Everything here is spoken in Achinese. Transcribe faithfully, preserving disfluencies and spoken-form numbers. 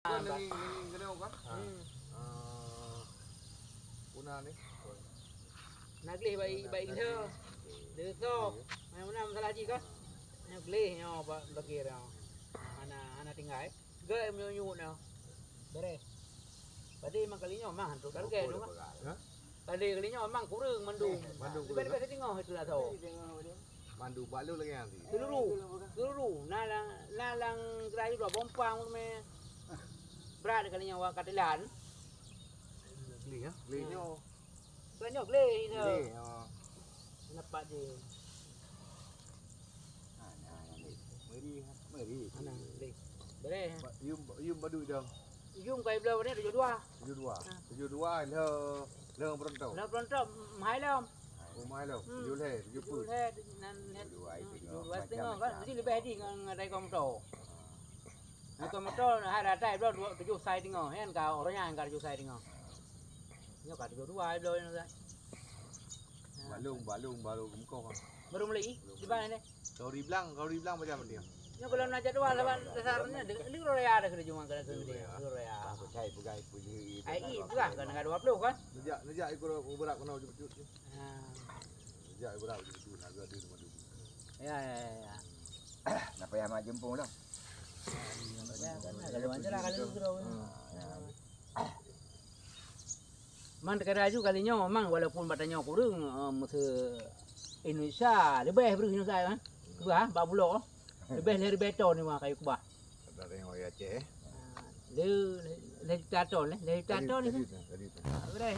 Kan nanging, nanging kena kan? Hmm. Ah, puna ni. Nak gleh baik, baik gila. Dia tu. Mana-mana masalah ji kan? Nak gleh nyo ba-, bagi dia. Hana, hana tinggai. Gak menyunyuk nyo. Beres. Tadi memang kali nyo mah untuk target tu kan? Ha? Tadi kali nyo memang kurang mandum. Mandum kurang, lebih-lebih setengah itu lah tu. Mandum balu lagi nanti. Seluruh, seluruh. Nalang, nalang terakhir dua bompang tu meh. Berat kali nyo awak katelan. Gleh ya? Gleh nyo. Bukan nyo gleh tu. Gleh, ha. Nampak je. Ha, nah, yang ni. Meri, meri. Mana gleh? Beres. Ba-, yum, yum badu dah. Yum kai belah ni tujuh dua. Tujuh dua. Ha. Tujuh dua le, le berontok. Le berontok, mahai lom. Oh, mahai lom. Hmm. Tujuh leh, tujuh pun. Tujuh leh, nan, nan, tujuh dua itu tujuh dua setengah kan. Jadi lebih di ngan, ngan dari kau motor. Ngan kau motor, hai ratai belah dua, tujuh sai tengah. Kan kau orang yang kau tujuh sai tengah. Nyo ka tujuh dua belah ni. Balung, balung, balung gemukong. Baru mulai? Di mana ni? Kau riblang, kau riblang macam mana dia? Nyo kalau nak jadual lawan dasarnya, de-, di Roya ada kena cuma kena sendiri. Roya. Roya. Aku cai pegai puji. Ai, i, pegai kena dua puluh kan? Nejak, nejak ikut berak kena jemput. Ha. Nejak berak jemput, agak di rumah dulu. Ya, ya, ya, ya. Kenapa ya mak jempung dah? Ya, kalau macam lah kalau gitu. Ha, ya. Man teuka laju kali nyoe memang walaupun bak tanyoe kureueng, eh, meuseu Indonesia leubeh breuh Indonesia kan. Kubah bak bulok. Leubeh lhèe ribèe ton ni mah kayu kubah. Ada tengok ya Aceh. Eh. Ah, le, le, le juta ton, le, le juta ton ni. Tadi, tadi, tadi. Ah, berai,